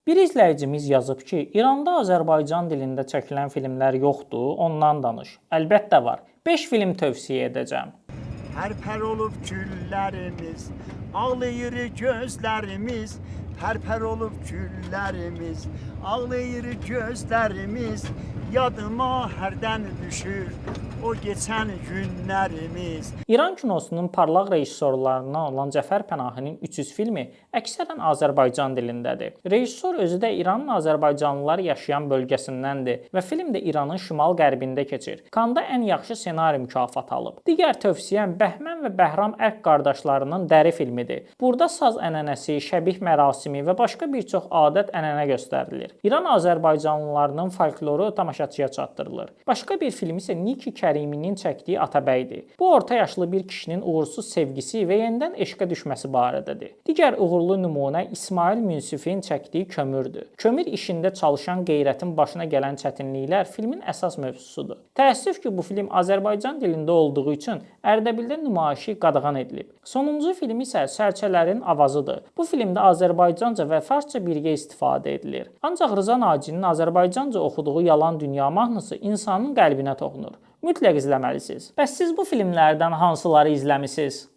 Bir izləyicimiz yazıb ki, İranda Azərbaycan dilində çəkilən filmlər yoxdur, ondan danış. Əlbəttə var. 5 film tövsiyə edəcəm. Pərpər olub küllərimiz, ağlayır gözlərimiz. Pərpər olub küllərimiz, ağlayır gözlərimiz. Yadıma hərdən düşür o keçən günlərimiz. İran kinosunun parlaq rejissorlarından olan Cəfər Pənahinin 300 filmi əksərən Azərbaycan dilindədir. Rejissor özü də İranın azərbaycanlılar yaşayan bölgəsindəndir və film də İranın şimal-qərbində keçir. Kanda ən yaxşı ssenari mükafatı alıb. Digər tövsiyəm Bəhmən və Bəhram Ərk qardaşlarının Dəri filmidir. Burada saz ənənəsi, şəbih mərasimi və başqa bir çox adət-ənənə göstərilir. İran azərbaycanlılarının folkloru tamaşaçıya çatdırılır. Başqa bir film isə Niki Kəriminin çəkdiyi Atabəydir. Bu orta yaşlı bir kişinin uğursuz sevgisi və yenidən eşqə düşməsi barədədir. Digər uğurlu nümunə İsmail Münsifin çəkdiyi Kömürdür. Kömür işində çalışan Qeyrətin başına gələn çətinliklər filmin əsas mövzusudur. Təəssüf ki, bu film Azərbaycan dilində olduğu üçün Ərdəbildə nümayişi qadağan edilib. Sonuncu film isə Sərçələrin Avazıdır. Bu filmdə Azərbaycanca və farsça birgə istifadə edilir. Ancaq Rıza Nacinin Azərbaycanca oxuduğu Yalan Dünya mahnısı insanın qəlbinə toxunur. Mütləq izləməlisiniz. Bəs siz bu filmlərdən hansıları izləmisiniz?